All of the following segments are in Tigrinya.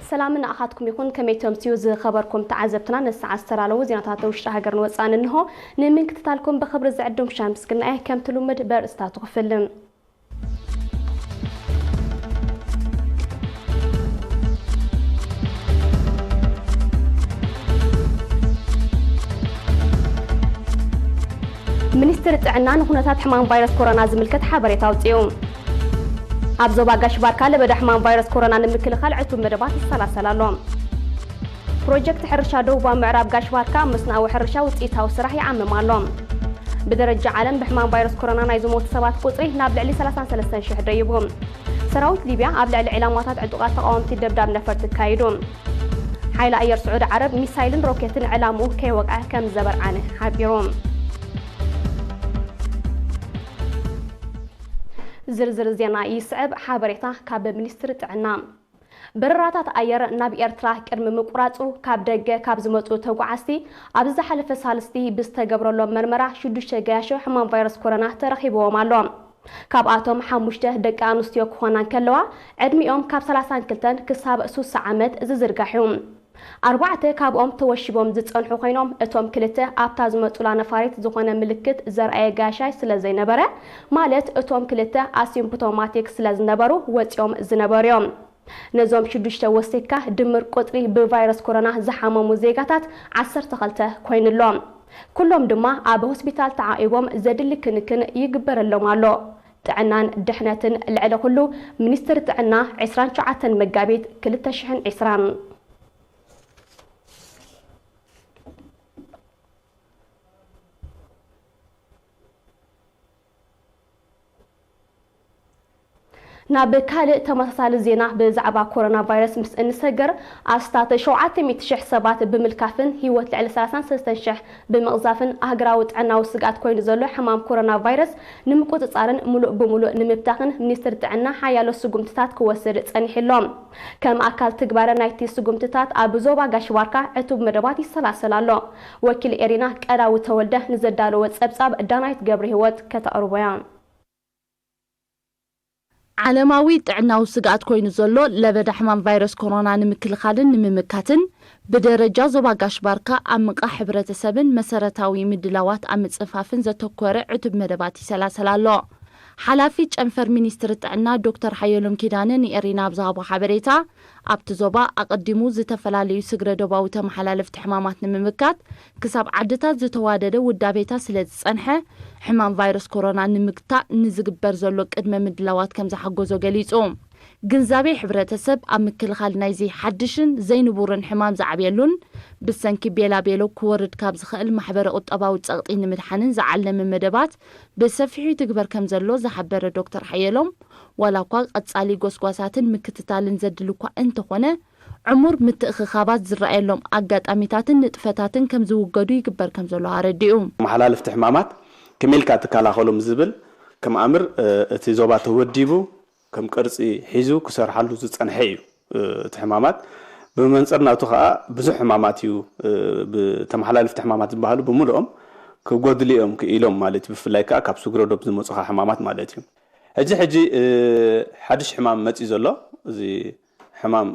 ሰላም ንኣኻትኩም ይኹን። ከመይ ተምስዩ ዝኸበርኩም ተዓዘብትና፣ ነሰዓት ዝተዳለዉ ዜናታት ውሽጢ ሃገርን ወጻእን እንሆ። ንምክትታልኩም ብኽብሪ ዝዕድም ሻምስ ግናኤ። ከምቲ ልሙድ በርእስታቱ ክፍል። ሚኒስትሪ ጥዕና ንኩነታት ሕማም ቫይረስ ኮሮና ዝምልከት ሓበሬታ ኣውፅኡ። ኣብ ዞባ ጋሽ ባርካ ለበዳ ሕማም ቫይረስ ኮሮና ንምክልኻል ዕቱብ መደባት ይሰላሰል ኣሎ። ፕሮጀክት ሕርሻ ደቡባዊ ምዕራብ ጋሽ ባርካ ኣብ መስናዊ ሕርሻ ውፅኢታዊ ስራሕ ይዓምም ኣሎ። ብደረጃ ዓለም ብሕማም ቫይረስ ኮሮና ናይ ዝሞቱ ሰባት ቁፅሪ ናብ ልዕሊ ሰላሳን ሰለስተን ሽሕ ደይቡ። ሰራዊት ሊብያ ኣብ ልዕሊ ዕላማታት ዕጡቓት ተቓወምቲ ደብዳብ ነፈርቲ ኣካይዱ። ሓይሊ ኣየር ስዑዲ ዓረብ ሚሳይልን ሮኬትን ዕላምኡ ከይወቕዐ ከም ዘበርዓነ ሓቢሩ። ዝርዝር ዜና ይስዕብ። ሓበሬታ ካብ ሚኒስትሪ ጥዕና። በረራታት ኣየር ናብ ኤርትራ ቅድሚ ምቁራጹ ካብ ደገ ካብ ዝመጹ ተጓዓዝቲ ኣብ ዝሓለፈ ሳልስቲ ብዝተገብረሎም መርመራ ሽዱሽተ ገያሾ ሕማም ቫይረስ ኮሮና ተረኺብዎም ኣሎ። ካብኣቶም ሓሙሽተ ደቂ ኣንስትዮ ክኾና እንከለዋ ዕድሚኦም ካብ ሰላሳን ክልተን ክሳብ ሱሳ ዓመት ዝዝርጋሕ እዩ። ኣርባዕተ ካብኦም ተወሺቦም ዝጸንሑ ኮይኖም እቶም ክልተ ኣብታ ዝመጹላ ነፋሪት ዝኾነ ምልክት ዘርኣየ ጋሻይ ስለ ዘይነበረ ማለት እቶም ክልተ ኣሲምፕቶማቲክ ስለ ዝነበሩ ወጺኦም ዝነበሩ እዮም። ነዞም ሽዱሽተ ወሲድካ ድምር ቁጽሪ ብቫይረስ ኮሮና ዝሓመሙ ዜጋታት ዓሰርተ ክልተ ኮይኑሎ። ኩሎም ድማ ኣብ ሆስፒታል ተዓቂቦም ዘድሊ ክንክን ይግበረሎም ኣሎ። ጥዕናን ድሕነትን ልዕሊ ኩሉ። ሚኒስትሪ ጥዕና ዕስራን ትሽዓተን መጋቢት ክልተ ሽሕን ዕስራን። ናብ ካልእ ተመሳሳሊ ዜና ብዛዕባ ኮሮና ቫይረስ ምስ እንሰገር ኣስታት ሸውዓተ ሚእቲ ሽሕ ሰባት ብምልካፍን ህይወት ልዕሊ ሰላሳን ሰለስተን ሽሕ ብምቕዛፍን ኣህግራዊ ጥዕናዊ ስግኣት ኮይኑ ዘሎ ሕማም ኮሮና ቫይረስ ንምቁጽጻርን ሙሉእ ብሙሉእ ንምብታኽን ሚኒስትሪ ጥዕና ሓያሎ ስጉምትታት ክወስድ ጸኒሕሎም። ከም ኣካል ትግባረ ናይቲ ስጉምትታት ኣብ ዞባ ጋሽ ባርካ ዕቱብ መደባት ይሰላሰል ኣሎ። ወኪል ኤሪና ቀዳዊ ተወልደ ንዘዳለወ ጸብጻብ ዳናይት ገብረ ህይወት ከተቕርቦያ። ዓለማዊ ጥዕናዊ ስግኣት ኮይኑ ዘሎ ለበዳ ሕማም ቫይረስ ኮሮና ንምክልኻልን ንምምካትን ብደረጃ ዞባ ጋሽ ባርካ ኣብ ምንቃሕ ሕብረተሰብን መሰረታዊ ምድላዋት ኣብ ምጽፋፍን ዘተኮረ ዕቱብ መደባት ይሰላሰል ኣሎ። ሓላፊ ጨንፈር ሚኒስትሪ ጥዕና ዶክተር ሓየሎም ኪዳነ ንኤሪና ኣብ ዝሃቦ ሓበሬታ ኣብቲ ዞባ ኣቐዲሙ ዝተፈላለዩ ስግረ ዶባዊ ተመሓላለፍቲ ሕማማት ንምምካት ክሳብ ዓድታት ዝተዋደደ ውዳቤታ ስለ ዝጸንሐ ሕማም ቫይረስ ኮሮና ንምግታእ ንዝግበር ዘሎ ቅድመ ምድላዋት ከም ዝሓገዞ ገሊጹ። ግንዛቤ ሕብረተሰብ ኣብ ምክልኻል ናይዚ ሓድሽን ዘይንቡርን ሕማም ዝዓብየሉን ብሰንኪ ቤላ ቤሎ ክወርድ ካብ ዝኽእል ማሕበረ ቁጠባዊ ጸቕጢ ንምድሓንን ዝዓለመ መደባት ብሰፊሑ ይትግበር ከም ዘሎ ዝሓበረ ዶክተር ሓየሎም ዋላ እኳ ቀጻሊ ጎስጓሳትን ምክትታልን ዘድሊ እኳ እንተኾነ ዕሙር ምትእኽኻባት ዝረኣየሎም ኣጋጣሚታትን ንጥፈታትን ከም ዝውገዱ ይግበር ከም ዘሎ ኣረዲኡ። መሓላለፍቲ ሕማማት ከመይ ኢልካ ትከላኸሎም ዝብል ከም ኣምር እቲ ዞባ ተወዲቡ ከም ቅርጺ ሒዙ ክሰርሓሉ ዝጸንሐ እዩ። እቲ ሕማማት ብመንጽር ናቱ ከኣ ብዙሕ ሕማማት እዩ። ተመሓላለፍቲ ሕማማት ዝበሃሉ ብምልኦም ክጎድሉ እዮም ክኢሎም ማለት እዩ። ብፍላይ ከኣ ካብ ስግረ ዶብ ዝመጹኻ ሕማማት ማለት እዩ። ሕጂ ሕጂ ሓድሽ ሕማም መጺኡ ዘሎ እዚ ሕማም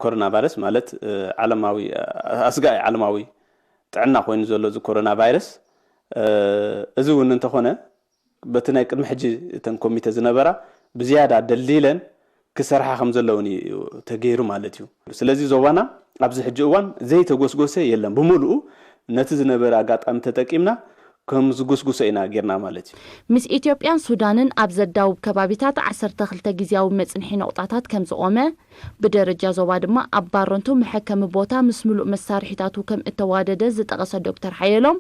ኮሮና ቫይረስ ማለት ዓለማዊ ኣስጋኢ ዓለማዊ ጥዕና ኮይኑ ዘሎ እዚ ኮሮና ቫይረስ እዚ እውን እንተኾነ በቲ ናይ ቅድሚ ሕጂ እተን ኮሚተ ዝነበራ ብዝያዳ ደልዲለን ክሰርሓ ከም ዘለውን እዩ ተገይሩ ማለት እዩ። ስለዚ ዞባና ኣብዚ ሕጂ እዋን ዘይተጎስጎሰ የለን። ብምሉኡ ነቲ ዝነበረ ኣጋጣሚ ተጠቂምና ከም ዝጉስጉሶ ኢና ጌርና ማለት እዩ። ምስ ኢትዮጵያን ሱዳንን ኣብ ዘዳውብ ከባቢታት ዓሰርተ ክልተ ግዝያዊ መጽንሒ ነቑጣታት ከም ዝቖመ፣ ብደረጃ ዞባ ድማ ኣብ ባረንቱ መሐከሚ ቦታ ምስ ምሉእ መሳርሒታቱ ከም እተዋደደ ዝጠቐሰ ዶክተር ሓየሎም፣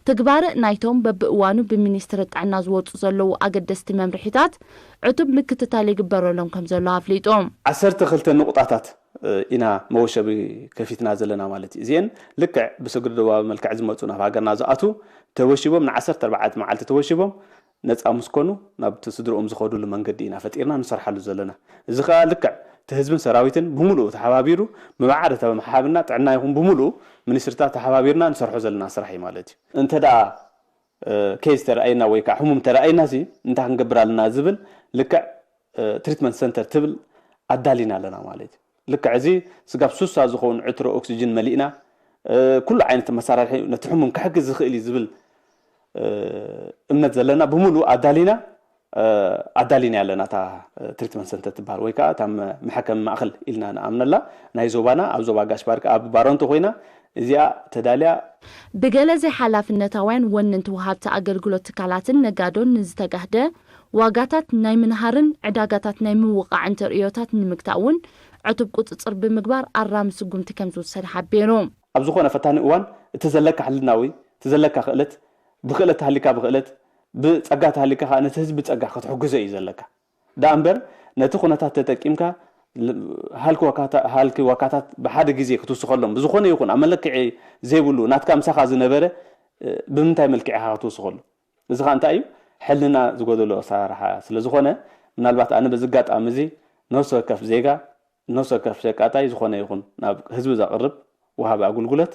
ትግባረ ናይቶም በብእዋኑ ብሚኒስትሪ ጥዕና ዝወፁ ዘለዉ ኣገደስቲ መምርሒታት ዕቱብ ምክትታል ይግበረሎም ከም ዘሎ ኣፍሊጡ። ዓሰርተ ክልተ ንቑጣታት ኢና መወሸቢ ከፊትና ዘለና ማለት እዩ። እዚአን ልክዕ ብስግሪ ደቡባዊ መልክዕ ዝመፁ ናብ ሃገርና ዝኣትዉ ተወሺቦም ንዓሰርተ ኣርባዕተ መዓልቲ ተወሺቦም ነፃ ምስ ኮኑ ናብቲ ስድርኦም ዝኸዱሉ መንገዲ ኢና ፈጢርና ንሰርሓሉ ዘለና። እዚ ከዓ ልክዕ እቲ ህዝብን ሰራዊትን ብምሉኡ ተሓባቢሩ ምብዓር እታ ምሓብና ጥዕና ይኹን ብምሉኡ ሚኒስትርታት ተሓባቢርና ንሰርሖ ዘለና ስራሕ እዩ ማለት እዩ። እንተ ደኣ ኬዝ ተረኣይና ወይ ከዓ ሕሙም ተረኣይና ሲ እንታይ ክንገብር ኣለና ዝብል ልክዕ ትሪትመንት ሰንተር ትብል ኣዳሊና ኣለና ማለት እዩ። ልክዕ እዚ ስጋብ ሱሳ ዝኸውን ዕትሮ ኦክሲጅን መሊእና፣ እ፣ ኩሉ ዓይነት መሳርሒ ነቲ ሕሙም ክሕግዝ ዝኽእል እዩ ዝብል፣ እ፣ እምነት ዘለና ብምሉእ ኣዳሊና፣ እ፣ ኣዳሊና ኣለና። እታ፣ እ፣ ትሪትመንት ሰንተር ትበሃል ወይ ከዓ እታ መ-፣ መሐከሚ ማእኸል ኢልና ንኣምነላ ናይ ዞባና ኣብ ዞባ ጋሽ ባርካ ኣብ ባረንቱ ኮይና እዚኣ ተዳልያ። ብገለ ዘይሓላፍነታውያን ወነንቲ ወሃብቲ ኣገልግሎት ትካላትን ነጋዶን ንዝተጋህደ ዋጋታት ናይ ምንሃርን ዕዳጋታት ናይ ምውቓዕን ተርእዮታት ንምግታእ እውን ዕቱብ ቁፅፅር ብምግባር ኣራሚ ስጉምቲ ከም ዝውሰድ ሓቢሩ። ኣብ ዝኾነ ፈታኒ እዋን እቲ ዘለካ ሕልናዊ፣ እቲ ዘለካ ክእለት፣ ብክእለት ተሃሊካ ብክእለት፣ ብፀጋ ተሃሊካ ከዓ ነቲ ህዝቢ ፀጋ ክትሕግዞ እዩ ዘለካ። ደኣ እምበር ነቲ ኩነታት ተጠቂምካ ል-፣ ሃልኪ ዋካታ-፣ ሃልኪ ዋካታት ብሓደ ግዜ ክትውስኸሎም ብዝኾነ ይኹን ኣብ መለክዒ ዘይብሉ ናትካ ምሳኻ ዝነበረ፣ እ፣ ብምንታይ መልክዕ ኢኻ ክትውስኸሉ? እዚ ኸኣ እንታይ እዩ? ሕልና ዝጎደሎ ኣሰራርሓ ስለ ዝኾነ፣ ምናልባት ኣነ በዚ ኣጋጣሚ እዚ ነፍሲ ወከፍ ዜጋ፣ ነፍሲ ወከፍ ሸቃጣይ ዝኾነ ይኹን ናብ ህዝቢ ዘቕርብ ወሃቢ ኣገልግሎት፣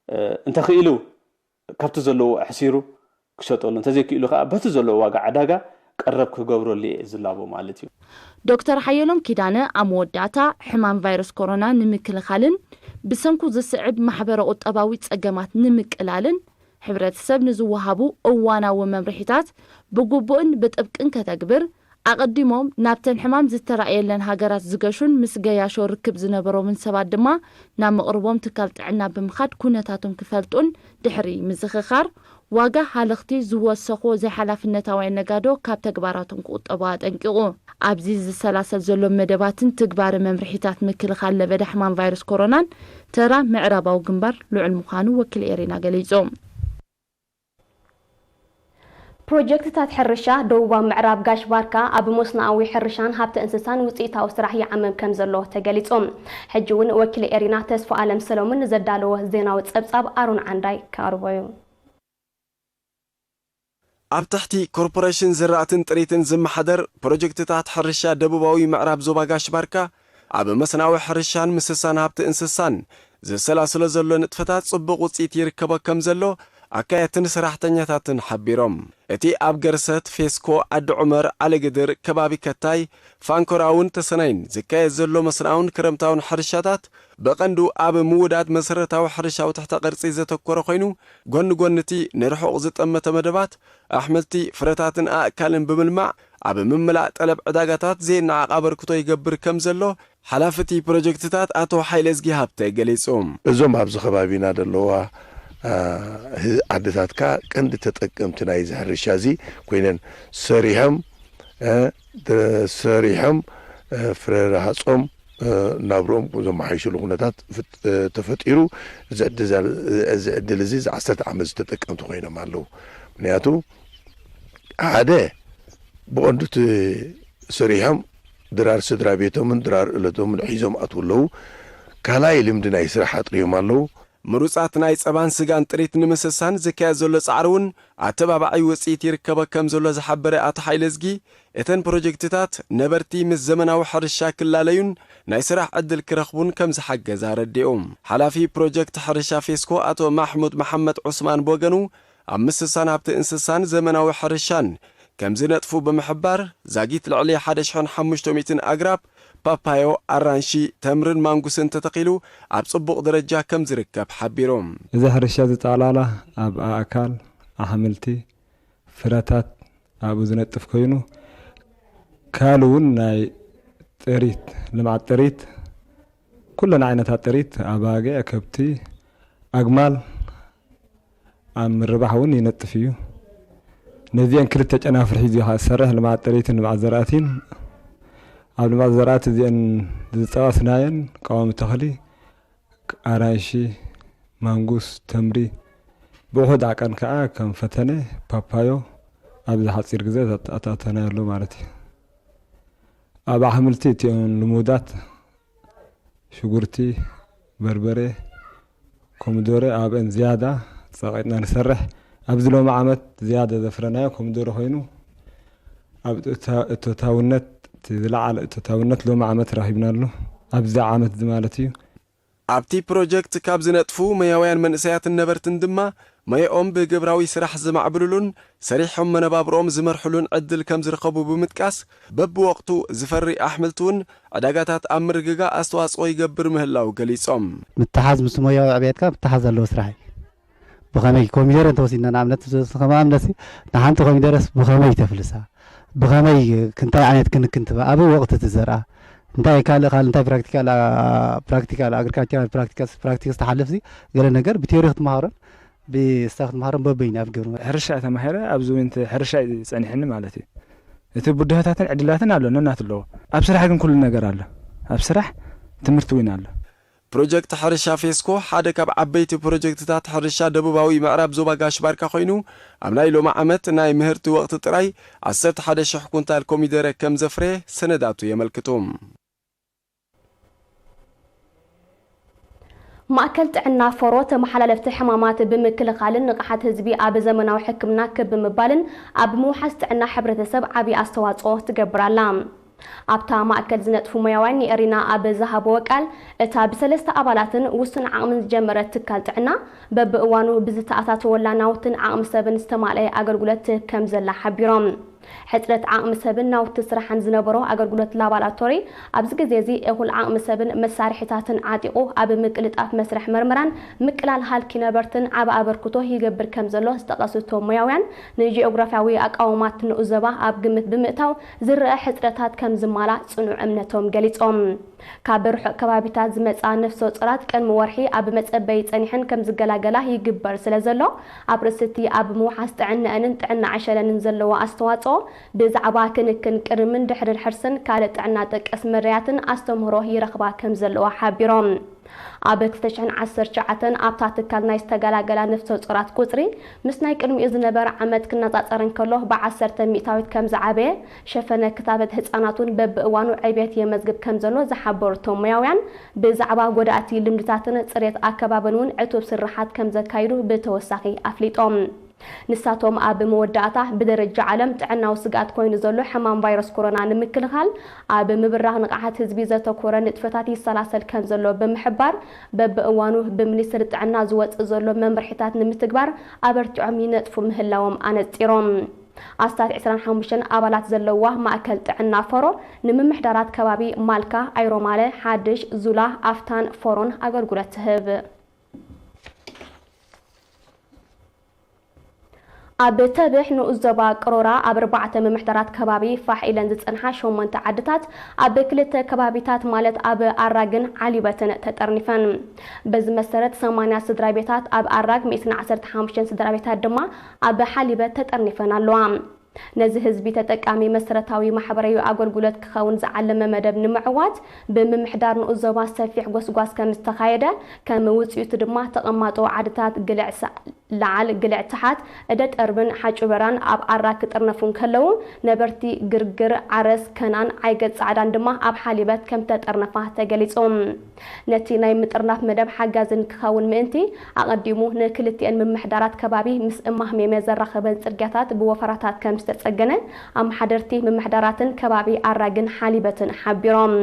እ፣ እንተኽኢሉ ካብቲ ዘለዎ ኣሕሲሩ ክሸጠሉ፣ እንተዘይክኢሉ ከኣ በቲ ዘለዎ ዋጋ ዕዳጋ ቀረብ ክገብረሉ እየ ዝላቦ ማለት እዩ። ዶክተር ሓየሎም ኪዳነ ኣብ መወዳእታ፣ ሕማም ቫይረስ ኮሮና ንምክልኻልን ብሰንኩ ዝስዕብ ማሕበረ ቁጠባዊ ጸገማት ንምቅላልን ሕብረተሰብ ንዝወሃቡ እዋናዊ መምርሒታት ብግቡእን ብጥብቅን ከተግብር፣ ኣቐዲሞም ናብተን ሕማም ዝተራእየለን ሃገራት ዝገሹን ምስ ገያሾ ርክብ ዝነበሮምን ሰባት ድማ ናብ መቕርቦም ትካል ጥዕና ብምኻድ ኩነታቶም ክፈልጡን ድሕሪ ምዝኽኻር ዋጋ ሃለኽቲ ዝወሰኾ ዘይሓላፍነታውያን ነጋዶ ካብ ተግባራቶም ክቑጠቡ ኣጠንቂቑ። ኣብዚ ዝሰላሰል ዘሎ መደባትን ትግባረ መምርሒታት ምክልኻል ለበዳ ሕማም ቫይረስ ኮሮናን ተራ ምዕራባዊ ግንባር ልዑል ምዃኑ ወኪል ኤሪና ገሊጹ። ፕሮጀክትታት ሕርሻ ደቡባዊ ምዕራብ ጋሽ ባርካ ኣብ መስኖኣዊ ሕርሻን ሃብቲ እንስሳን ውፅኢታዊ ስራሕ ይዓምም ከም ዘሎ ተገሊጹ። ሕጂ እውን ወኪል ኤሪና ተስፋ ኣለም ሰሎሞን ንዘዳለዎ ዜናዊ ጸብጻብ ኣሮን ዓንዳይ ከቕርቦ እዩ። ኣብ ትሕቲ ኮርፖሬሽን ዝራእትን ጥሪትን ዝመሓደር ፕሮጀክትታት ሕርሻ ደቡባዊ ምዕራብ ዞባ ጋሽ ባርካ ኣብ መስናዊ ሕርሻን ምስሳን ሃብቲ እንስሳን ዘሰላስሎ ዘሎ ንጥፈታት ጽቡቕ ውጽኢት ይርከቦ ከም ዘሎ ኣካየድትን ሰራሕተኛታትን ሓቢሮም። እቲ ኣብ ገርሰት፣ ፌስኮ፣ ዓዲ ዑመር፣ ዓለግድር፣ ከባቢ ከታይ፣ ፋንኮራውን ተሰናይን ዝካየድ ዘሎ መስናውን ክረምታውን ሕርሻታት ብቐንዱ ኣብ ምውዳድ መሰረታዊ ሕርሻዊ ትሕተ ቅርጺ ዘተኮረ ኮይኑ፣ ጎኒ ጎኒ እቲ ንርሑቕ ዝጠመተ መደባት ኣሕምልቲ፣ ፍረታትን ኣእካልን ብምልማዕ ኣብ ምምላእ ጠለብ ዕዳጋታት ዘየነዓቕ ኣበርክቶ ይገብር ከም ዘሎ ሓላፊ እቲ ፕሮጀክትታት ኣቶ ሓይለዝጊ ሃብተ ገሊጹ። እዞም ኣብዚ ከባቢና ዘለዋ፣ አ፣ ህ-፣ ዓድታት ከኣ ቀንዲ ተጠቀምቲ ናይዚ ሕርሻ እዚ ኮይነን ሰሪሖም፣ እ፣ ተ-፣ ሰሪሖም፣ እ፣ ፍረ ረሃጾም፣ እ፣ ናብርኦም ዘመሓይሽሉ ኩነታት ፍጥ-፣ እ፣ ተፈጢሩ። እዚ ዕድል፣ እዚ ዕድል እዚ፣ እዚ ዓሰርተ ዓመት ዝተጠቀምቲ ኮይኖም ኣለዉ። ምክንያቱ ሓደ ብቐንዱ እቲ ሰሪሖም ድራር ስድራ ቤቶምን ድራር እለቶምን ሒዞም ኣትዉ ኣለዉ። ካልኣይ ልምዲ ናይ ስራሕ ኣጥርዮም ኣለዉ። ምሩጻት ናይ ጸባን ስጋን ጥሪት ንምስሳን ዝካየድ ዘሎ ጻዕሪ እውን ኣተባባዒ ውጽኢት ይርከቦ ከም ዘሎ ዝሓበረ ኣቶ ሓይለዝጊ፣ እተን ፕሮጀክትታት ነበርቲ ምስ ዘመናዊ ሕርሻ ክላለዩን ናይ ስራሕ ዕድል ክረኽቡን ከም ዝሓገዘ ኣረዲኡ። ሓላፊ ፕሮጀክት ሕርሻ ፌስኮ ኣቶ ማሕሙድ መሓመድ ዑስማን ብወገኑ፣ ኣብ ምስሳን ሃብቲ እንስሳን ዘመናዊ ሕርሻን ከም ዝነጥፉ ብምሕባር፣ ዛጊት ልዕሊ ሓደ ሽሕን ሓሙሽተ ሚእትን ኣግራብ ፓፓዮ፣ ኣራንሺ፣ ተምርን ማንጉስን ተተኺሉ ኣብ ጽቡቕ ደረጃ ከም ዝርከብ ሓቢሩ። እዚ ሕርሻ እዚ ጠቕላላ ኣብ ኣእካል፣ ኣሕምልቲ፣ ፍረታት ኣብኡ ዝነጥፍ ኮይኑ፣ ካልእ እውን ናይ ጥሪት፣ ልምዓት ጥሪት፣ ኩለን ዓይነታት ጥሪት፣ ኣባጊዕ፣ ከብቲ፣ ኣግማል፣ ኣብ ምርባሕ እውን ይነጥፍ እዩ። ነዚአን ክልተ ጨናፍር ሒዙ እዩ ዝሰርሕ፣ ልምዓት ጥሪትን ልምዓት ዘራእቲን። ኣብ ልምዓት ዘራእቲ እዚአን ዝጠቐስናየን ቀዋሚ ተኽሊ፣ ኣራንሺ፣ ማንጉስ፣ ተምሪ፣ ብውሑድ ዓቀን ከዓ ከም ፈተነ፣ ፓፓዮ ኣብዚ ሓፂር ግዜ ኣተኣታተናዮ ኣሎ ማለት እዩ። ኣብ ኣሕምልቲ እቲኦም ልሙዳት ሽጉርቲ፣ በርበረ፣ ኮሚዶረ ኣብአን ዝያዳ ጸቒጥና ንሰርሕ። ኣብዚ ሎሚ ዓመት ዝያዳ ዘፍረናዮ ኮሚዶረ ኮይኑ፣ ኣብ እቶ-፣ እቶታውነት፣ እቲ ዝለዓለ እቶታውነት ሎሚ ዓመት ረኺብናሉ። ኣብዚ ዓመት እዚ ማለት እዩ። ኣብቲ ፕሮጀክት ካብ ዝነጥፉ መያውያን መንእሰያትን ነበርትን ድማ ሞያኦም ብግብራዊ ስራሕ ዝማዕብልሉን ሰሪሖም መነባብሮኦም ዝመርሕሉን ዕድል ከም ዝረኸቡ ብምጥቃስ፣ በብወቕቱ ዝፈሪ ኣሕምልቲ እውን ዕዳጋታት ኣብ ምርግጋእ ኣስተዋፅኦ ይገብር ምህላው ገሊፆም። ምትሓዝ ምስ ሞያዊ ዕብየትካ ምትሓዝ ዘለዎ ስራሕ እዩ። ብኸመይ ኮሚደረ እንተወሲድና ንኣብነት፣ ከማኣብነት ንሓንቲ ኮሚደረስ ብኸመይ ተፍልሳ፣ ብኸመይ ክንታይ ዓይነት ክንክን ትባ፣ ኣብ ወቕቲ ትዘርኣ፣ እንታይ ካልእ ካልእ እንታይ ፕራክቲካል፣ ፕራክቲካል ኣግሪካልቸራል ፕራክቲካል ፕራክቲክስ ተሓልፍሲ፣ ገለ ነገር ብቴዎሪ ክትመሃሮን ብስታ ክትመሃሮን በበይኑ ኣብ ግብሪ። ሕርሻ ተማሂረ ኣብዚ እውን ሕርሻ እዩ ጸኒሕኒ ማለት እዩ። እቲ ብድሆታትን ዕድላትን ኣሎ፣ ነናት ኣለዎ። ኣብ ስራሕ ግን ኩሉ ነገር ኣሎ። ኣብ ስራሕ ትምህርቲ እውን ኣሎ። ፕሮጀክት ሕርሻ ፌስኮ ሓደ ካብ ዓበይቲ ፕሮጀክትታት ሕርሻ ደቡባዊ ምዕራብ ዞባ ጋሽ ባርካ ኮይኑ፣ ኣብ ናይ ሎሚ ዓመት ናይ ምህርቲ ወቕቲ ጥራይ ዓሰርተ ሓደ ሽሕ ኩንታል ኮሚደረ ከም ዘፍረየ ሰነዳቱ የመልክቱ። ማእከል ጥዕና ፎሮ ተመሓላለፍቲ ሕማማት ብምክልኻልን ንቕሓት ህዝቢ ኣብ ዘመናዊ ሕክምና ክብ ብምባልን ኣብ ምውሓስ ጥዕና ሕብረተሰብ ዓብዪ ኣስተዋፅኦ ትገብር ኣላ። ኣብታ ማእከል ዝነጥፉ ሞያውያን ንኤሪና ኣብ ዝሃብዎ ቃል፣ እታ ብሰለስተ ኣባላትን ውሱን ዓቕምን ዝጀመረት ትካል ጥዕና፣ በብእዋኑ ብዝተኣታተወላ ናውትን ዓቕሚ ሰብን ዝተማልአ ኣገልግሎት ትህብ ከም ዘላ ሓቢሮም። ሕጽረት ዓቕሚ ሰብን ናውቲ ስራሕን ዝነበሮ ኣገልግሎት ላባራቶሪ፣ ኣብዚ ግዜ እዚ እኹል ዓቕሚ ሰብን መሳርሒታትን ዓጢቑ፣ ኣብ ምቅልጣፍ መስርሕ መርመራን ምቅላል ሃልኪ ነበርትን ዓቢ ኣበርክቶ ይገብር ከም ዘሎ ዝጠቐሱ እቶም ሞያውያን፣ ንጂኦግራፍያዊ ኣቃውማት ንኡስ ዞባ ኣብ ግምት ብምእታው፣ ዝረኣ ሕጽረታት ከም ዝማላእ ጽኑዕ እምነቶም ገሊጾም። ካብ ርሑቕ ከባቢታት ዝመጻ ነፍሰ ጾራት ቅድሚ ወርሒ ኣብ መጸበዪ ጸኒሐን ከም ዝገላገላ ይግበር ስለ ዘሎ፣ ኣብ ርእሲ እቲ ኣብ ምውሓስ ጥዕነአንን ጥዕና ዕሸለንን ዘለዎ ኣስተዋጽኦ ብዛዕባ ክንክን ቅድምን ድሕርን ሕርስን ካልእ ጥዕና ጠቀስ መድረያትን ኣስተምህሮ ይረኽባ ከም ዘለዋ ሓቢሮም። ኣብ ክልተ ሽሕን ዓሰርተ ትሽዓተን ኣብታ ትካል ናይ ዝተገላገላ ነፍሰ ጾራት ቁጽሪ ምስ ናይ ቅድሚኡ ዝነበረ ዓመት ክነጻጸር እንከሎ ብዓሰርተ ሚእታዊት ከም ዝዓበየ፣ ሸፈነ ክታበት ህጻናት እውን በብእዋኑ ዕብየት የመዝግብ ከም ዘሎ ዝሓበሩ እቶም ሞያውያን፣ ብዛዕባ ጎዳእቲ ልምድታትን ጽሬት ኣከባብን እውን ዕቱብ ስርሓት ከም ዘካይዱ ብተወሳኺ ኣፍሊጦም። ንሳቶም ኣብ መወዳእታ፣ ብደረጃ ዓለም ጥዕናዊ ስግኣት ኮይኑ ዘሎ ሕማም ቫይረስ ኮሮና ንምክልኻል፣ ኣብ ምብራኽ ንቕሓት ህዝቢ ዘተኮረ ንጥፈታት ይሰላሰል ከም ዘሎ ብምሕባር፣ በብእዋኑ ብሚኒስትሪ ጥዕና ዝወጽእ ዘሎ መምርሒታት ንምትግባር ኣበርቲዖም ይነጥፉ ምህላዎም ኣነጺሮም። ኣስታት ዕስራን ሓሙሽተን ኣባላት ዘለዋ ማእከል ጥዕና ፈሮ፣ ንምምሕዳራት ከባቢ ማልካ፣ ኣይሮማለ፣ ሓድሽ፣ ዙላ፣ ኣፍታን ፈሮን ኣገልግሎት ትህብ። ኣብ ተብሕ ንኡስ ዞባ ቅሮራ ኣብ ኣርባዕተ ምምሕዳራት ከባቢ ፋሕ ኢለን ዝጸንሓ ሸሞንተ ዓድታት ኣብ ክልተ ከባቢታት ማለት ኣብ ኣራግን ዓሊበትን ተጠርኒፈን። በዚ መሰረት ሰማንያ ስድራ ቤታት ኣብ ኣራግ፣ ሚእትን ዓሰርተ ሓሙሽተን ስድራ ቤታት ድማ ኣብ ሓሊበት ተጠርኒፈን ኣለዋ። ነዚ ህዝቢ ተጠቃሚ መሰረታዊ ማሕበራዊ ኣገልግሎት ክኸውን ዝዓለመ መደብ ንምዕዋት ብምምሕዳር ንኡስ ዞባ ሰፊሕ ጎስጓስ ከም ዝተኻየደ፣ ከም ውጽኢቱ ድማ ተቐማጦ ዓድታት ግልዕ ሳ-፣ ለዓል፣ ግልዕ ታሓት፣ እደ ጠርብን ሓጩበራን ኣብ ኣራ ክጥርነፉ እንከለዉ፣ ነበርቲ ግርግር፣ ዓረስ፣ ከናን፣ ዓይገ ጻዕዳን ድማ ኣብ ሓሊበት ከም ተጠርነፋ ተገሊጹ። ነቲ ናይ ምጥርናፍ መደብ ሓጋዚ ንክኸውን ምእንቲ፣ ኣቐዲሙ ንክልቲኤን ምምሕዳራት ከባቢ ምስ እማህሜመ ዘራኸበን ጽርግያታት ብወፈራታት ከም ዝተጸገነ፣ ኣመሓደርቲ ምምሕዳራትን ከባቢ ኣራግን ሓሊበትን ሓቢሮም።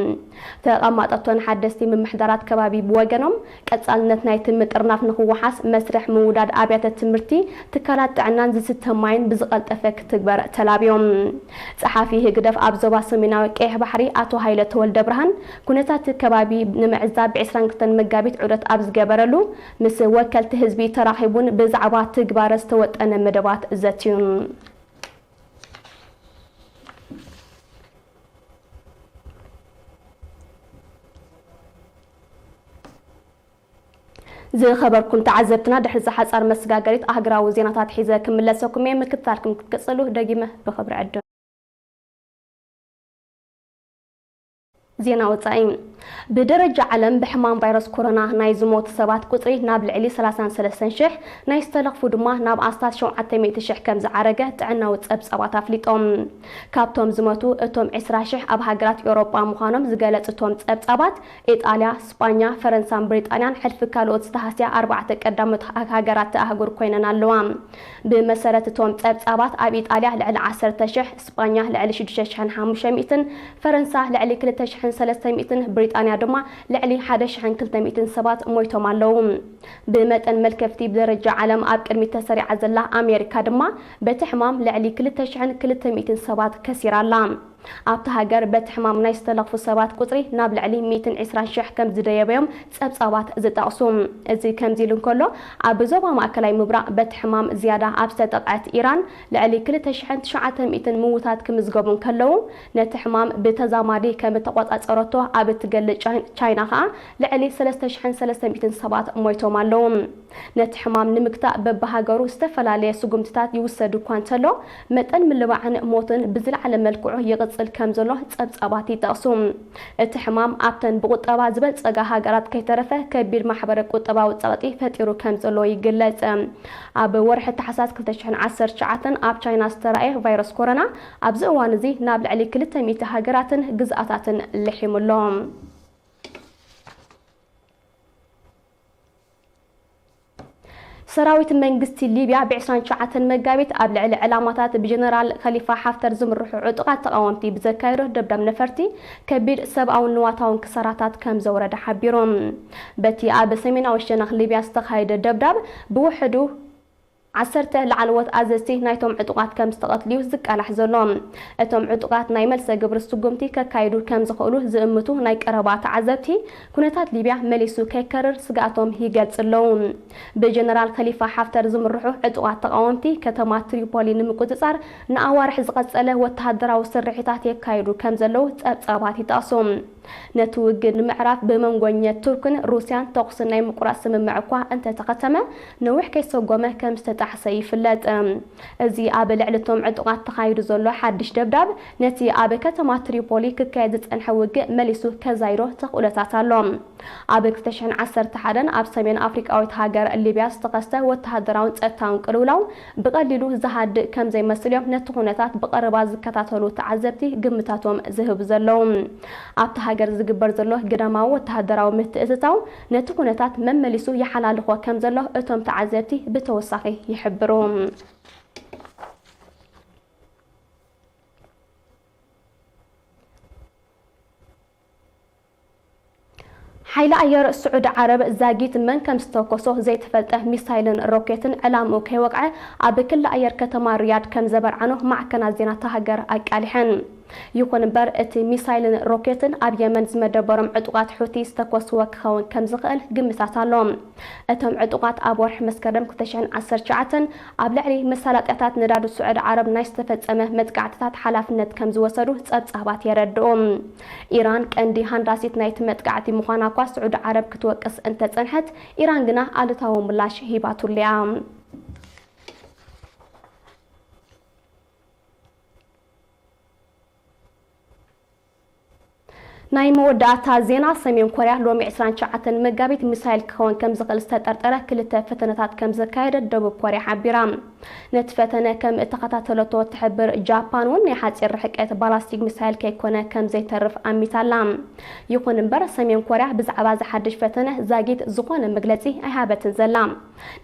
ተቐማጠቶን ሓደስቲ ምምሕዳራት ከባቢ ብወገኖም፣ ቀጻልነት ናይቲ ምጥርናፍ ንክወሓስ መስርሕ ምውዳድ ኣብያተ ትምህርቲ፣ ትካላት ጥዕናን ዝስተ ማይን ብዝቐልጠፈ ክትግበር ተላብዮም። ጸሓፊ ህግደፍ ኣብ ዞባ ሰሜናዊ ቀይሕ ባሕሪ ኣቶ ሃይለ ተወልደ ብርሃን፣ ኩነታት ከባቢ ንምዕዛብ ብ ዕስራን ክልተን መጋቢት ዑደት ኣብ ዝገበረሉ፣ ምስ ወከልቲ ህዝቢ ተራኺቡን ብዛዕባ ትግባረ ዝተወጠነ መደባት ዘትዩን። ዝኸበርኩም ተዓዘብትና፣ ድሕሪ እዚ ሓጻር መስጋገሪት ኣህግራዊ ዜናታት ሒዘ ክምለሰኩም እየ። ምክትታልኩም ክትቅጽሉ ደጊመ ብኽብሪ ዕድም። ዜና ወጻኢ። ብደረጃ ዓለም ብሕማም ቫይረስ ኮሮና ናይ ዝሞቱ ሰባት ቁጽሪ ናብ ልዕሊ ሰላሳን ሰለስተን ሽሕ፣ ናይ ዝተለኽፉ ድማ ናብ ኣስታት ሸውዓተ ሚእቲ ሽሕ ከም ዝዓረገ ጥዕናዊ ጸብጻባት ኣፍሊጦም። ካብቶም ዝሞቱ እቶም ዕስራ ሽሕ ኣብ ሃገራት ኤውሮጳ ምዃኖም ዝገለጹ እቶም ጸብጻባት፣ ኢጣልያ፣ ስጳኛ፣ ፈረንሳን ብሪጣንያን ሕልፊ ካልኦት ዝተሃስያ ኣርባዕተ ቀዳሞት ሃ-፣ ሃገራት ኣህጉር ኮይነን ኣለዋ። ብመሰረት እቶም ጸብጻባት፣ ኣብ ኢጣልያ ልዕሊ ዓሰርተ ሽሕ፣ ስጳኛ ልዕሊ ሽዱሽተ ሽሕን ሓሙሽተ ሚእትን፣ ፈረንሳ ልዕሊ ክልተ ሽሕን ሰለስተ ሚእትን፣ ብሪጣንያ ድማ ልዕሊ ሓደ ሽሕን ክልተ ሚእትን ሰባት ሞይቶም ኣለዉ። ብመጠን መልከፍቲ ብደረጃ ዓለም ኣብ ቅድሚት ተሰሪዓ ዘላ ኣሜሪካ ድማ በቲ ሕማም ልዕሊ ክልተ ሽሕን ክልተ ሚእትን ሰባት ከሲራ ኣላ። ኣብታ ሃገር በቲ ሕማም ናይ ዝተለኽፉ ሰባት ቁጽሪ ናብ ልዕሊ ሚእትን ዕስራን ሽሕ ከም ዝደየበዮም ጸብጻባት ዝጠቕሱ። እዚ ከምዚ ኢሉ እንከሎ፣ ኣብ ዞባ ማእከላይ ምብራቕ በቲ ሕማም ዝያዳ ኣብ ዝተጠቕዐት ኢራን ልዕሊ ክልተ ሽሕን ትሽዓተ ሚእትን ምውታት ክምዝገቡ እንከለዉ፣ ነቲ ሕማም ብተዛማዲ ከም እተቖጻጸረቶ ኣብ እትገልጽ ቻይ-፣ ቻይና ከኣ ልዕሊ ሰለስተ ሽሕን ሰለስተ ሚእትን ሰባት ሞይቶም ኣለዉ። ነቲ ሕማም ንምግታእ በብሃገሩ ዝተፈላለየ ስጉምትታት ይውሰድ እኳ እንተሎ፣ መጠን ምልባዕን ሞትን ብዝለዓለ መልክዑ ይቕጽል ከም ዘሎ ጸብጻባት ይጠቕሱ። እቲ ሕማም ኣብተን ብቁጠባ ዝበልጸጋ ሃገራት ከይተረፈ ከቢድ ማሕበረ ቁጠባዊ ጸቕጢ ፈጢሩ ከም ዘሎ ይግለጽ። ኣብ ወርሒ ታሕሳስ ክልተ ሽሕን ዓሰርተ ትሽዓተን ኣብ ቻይና ዝተራእየ ቫይረስ ኮሮና ኣብዚ እዋን እዚ ናብ ልዕሊ ክልተ ሚእቲ ሃገራትን ግዝኣታትን ልሒሙ ኣሎ። ሰራዊት መንግስቲ ሊብያ ብ ዕስራን ትሽዓተን መጋቢት ኣብ ልዕሊ ዕላማታት ብጀነራል ከሊፋ ሓፍተር ዝምርሑ ዕጡቓት ተቓወምቲ ብዘካየዶ ደብዳብ ነፈርቲ ከቢድ ሰብኣውን ንዋታውን ክሳራታት ከም ዘውረደ ሓቢሩ። በቲ ኣብ ሰሜናዊ ሸነኽ ሊብያ ዝተኻየደ ደብዳብ ብውሕዱ ዓሰርተ ላዕለዎት ኣዘዝቲ ናይቶም ዕጡቓት ከም ዝተቐትሉ'ዩ ዝቃላሕ ዘሎ። እቶም ዕጡቓት ናይ መልሰ ግብሪ ስጉምቲ ከካይዱ ከም ዝኽእሉ ዝእምቱ ናይ ቀረባ ተዓዘብቲ፣ ኩነታት ሊብያ መሊሱ ከይከርር ስግኣቶም ይገልጹ ኣለዉ። ብጀነራል ከሊፋ ሓፍተር ዝምርሑ ዕጡቓት ተቓወምቲ፣ ከተማ ትሪፖሊ ንምቁጽጻር ንኣዋርሕ ዝቐጸለ ወተሃደራዊ ስርሒታት የካይዱ ከም ዘለዉ ጸብጻባት ይጠቕሱ። ነቲ ውግእ ንምዕራፍ ብመንጎኘት ቱርክን ሩስያን ተኹሲ ናይ ምቁራጽ ስምምዕ እኳ እንተተኸተመ፣ ነዊሕ ከይሰጎመ ከም ዝተጣሕሰ ይፍለጥ። እዚ ኣብ ልዕሊ እቶም ዕጡቓት ተኻይዱ ዘሎ ሓድሽ ደብዳብ፣ ነቲ ኣብ ከተማ ትሪፖሊ ክካየድ ዝጸንሐ ውግእ መሊሱ ከዛይዶ ተኽእሎታት ኣሎ። ኣብ ክልተ ሽሕን ዓሰርተ ሓደን ኣብ ሰሜን ኣፍሪቃዊት ሃገር ሊብያ ዝተኸስተ ወተሃደራውን ጸጥታውን ቅልውላው ብቐሊሉ ዝሃድእ ከም ዘይመስል እዮም ነቲ ኩነታት ብቐረባ ዝከታተሉ ተዓዘብቲ ግምታቶም ዝህቡ ዘለዉ። ኣብታ ሃገር ዝግበር ዘሎ ግዳማዊ ወተሃደራዊ ምትእትታው ነቲ ኩነታት መመሊሱ ይሓላልኾ ከም ዘሎ እቶም ተዓዘብቲ ብተወሳኺ ይሕብሩ። ሓይሊ ኣየር ስዑዲ ዓረብ ዛጊት መን ከም ዝተኮሶ ዘይተፈልጠ ሚሳይልን ሮኬትን ዕላምኡ ከይወቅዐ ኣብ ክሊ ኣየር ከተማ ሪያድ ከም ዘበርዓኖ ማዕከናት ዜና እታ ሃገር ኣቃሊሐን። ይኹን እምበር፣ እቲ ሚሳይልን ሮኬትን ኣብ የመን ዝመደበሮም ዕጡቓት ሑቲ ዝተኮስዎ ክኸውን ከም ዝኽእል ግምታት ኣሎ። እቶም ዕጡቓት ኣብ ወርሒ መስከረም ክልተ ሽሕን ዓሰርተ ትሽዓተን ኣብ ልዕሊ መሳለጥያታት ነዳዲ ስዑዲ ዓረብ ናይ ዝተፈጸመ መጥቃዕትታት ሓላፍነት ከም ዝወሰዱ ጸብጻባት የረድኡ። ኢራን ቀንዲ ሃንዳሲት ናይቲ መጥቃዕቲ ምዃና እኳ ስዑዲ ዓረብ ክትወቅስ እንተጸንሐት፣ ኢራን ግና ኣሉታዊ ምላሽ ሂባትሉ እያ። ናይ መወዳእታ ዜና፣ ሰሜን ኮርያ ሎሚ ዕስራን ትሽዓተን መጋቢት ሚሳይል ክኸውን ከም ዝኽእል ዝተጠርጠረ ክልተ ፈተነታት ከም ዘካየደት ደቡብ ኮርያ ሓቢራ። ነቲ ፈተነ ከም እተኸታተለቶ እትሕብር ጃፓን እውን ናይ ሓፂር ርሕቀት ባላስቲክ ሚሳይል ከይኮነ ከም ዘይተርፍ ኣሚታላ። ይኹን እምበር ሰሜን ኮርያ ብዛዕባ እዚ ሓድሽ ፈተነ ዛጊት ዝኾነ መግለፂ ኣይሃበትን ዘላ።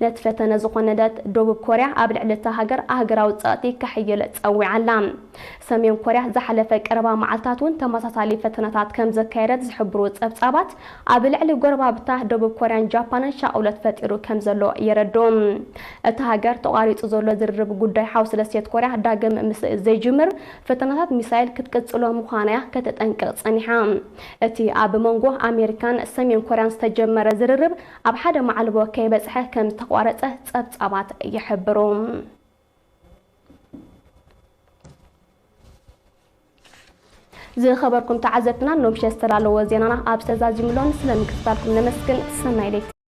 ነቲ ፈተነ ዝኾነደት ደቡብ ኮርያ ኣብ ልዕሊ እታ ሃገር ኣህገራዊ ጸቕጢ ከሕይል ጸዊዓ ኣላ። ሰሜን ኮርያ ዝሓለፈ ቀረባ መዓልታት እውን ተመሳሳሊ ፈተነታት ከም ዘካየደት ዝሕብሩ ጸብጻባት ኣብ ልዕሊ ጎረባብታ ደቡብ ኮርያን ጃፓንን ሻቕሎት ፈጢሩ ከም ዘሎ የረድኡ። እታ ሃገር ተቋሪጹ ዘሎ ዝርርብ ጉዳይ ሓውሲ ደሴት ኮርያ ዳግም ምስ ዘይጅምር ፈተነታት ሚሳይል ክትቅጽሎ ምዃና እያ ከተጠንቅቕ ጸኒሓ። እቲ ኣብ መንጎ ኣሜሪካን ሰሜን ኮርያን ዝተጀመረ ዝርርብ ኣብ ሓደ መዓልቦ ከይበጽሐ ከም ዝተቋረጸ ጸብጻባት ይሕብሩ። ዝኸበርኩም ተዓዘብትና፣ ሎምሸ ዝተዳለወ ዜናና ኣብ ዝተዛዚሙሎን ስለምክትታልኩም ነመስግን። ሰናይ ለይቲ።